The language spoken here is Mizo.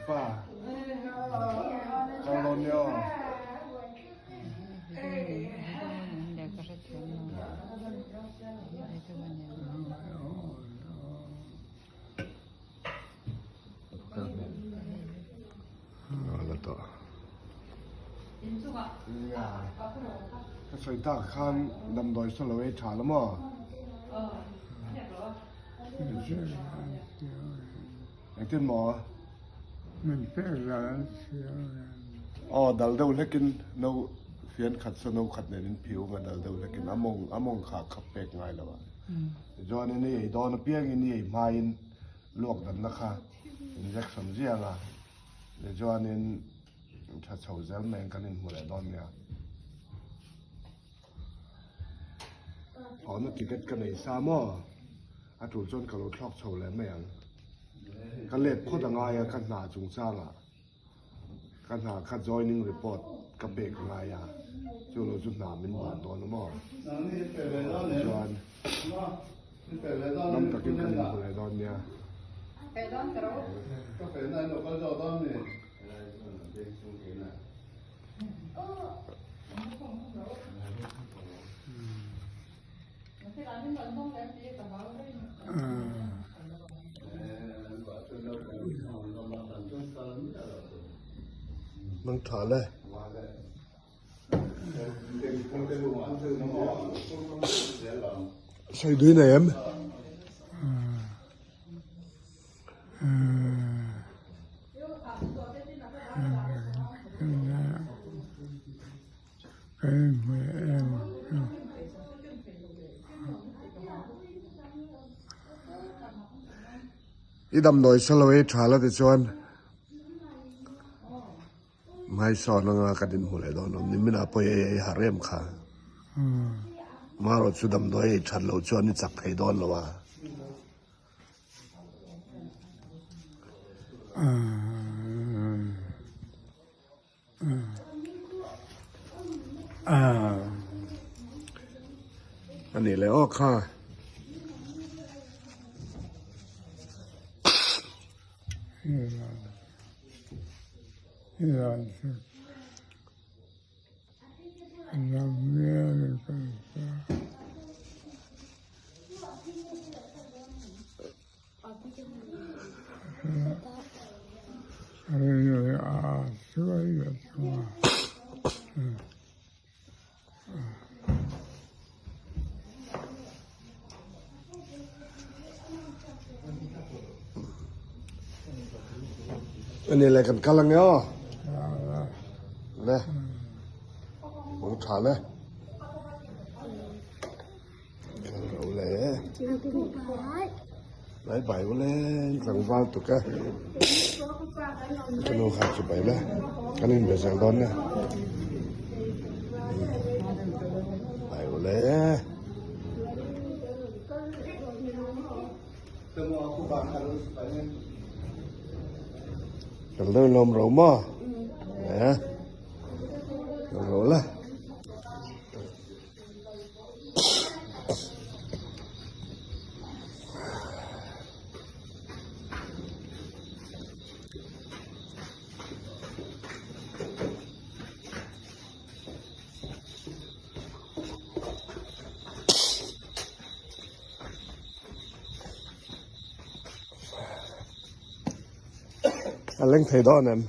Pa, kal dawn nia aw. La tawh. Ka sawi tak khan damdawi saw lo ei tha la maw? Engtin maw? Aw dal deuh hlekin no fian khat saw no khat nen in phiu anga dal deuh hlekin a mawng a mawng kha a khap pek ngai lo a. Tichuanin i ei dawn apiangin i ei hmain luak danna kha injection ziah anga tichuanin tha chho zel mai ang kan inhmu leh dawn nia. Awna ticket ka nei sa maw? A tul chuan ka lo thlawk chho leh mai ang. Ka let phawt a ngai a ka hna chungchangah. Ka hna kha joining report ka pek a ngai a, chu lo chu hna min ban dawn a maw? Chuan lam takin kan inhmu leh dawn nia. Mang tha le. Sawi dui nei em? I damdawi sa lo ei tha la tichuan hmaisawn anga ka dinhmu leh dawn awm ni minah pawh ei ei harh em kha marawh chu damdawi ei that loh chuan i chak thei dawn lo a. A nih leh awk kha. A nih leh kan kal ange aw. Le. Mawng tha le. Bai bai ule tlangval tuk e ka nu kha chu bai le kan in be zel dawn ne bai ule Kal deuh lawm ro maw e kal ro le. A leng thei dawn em?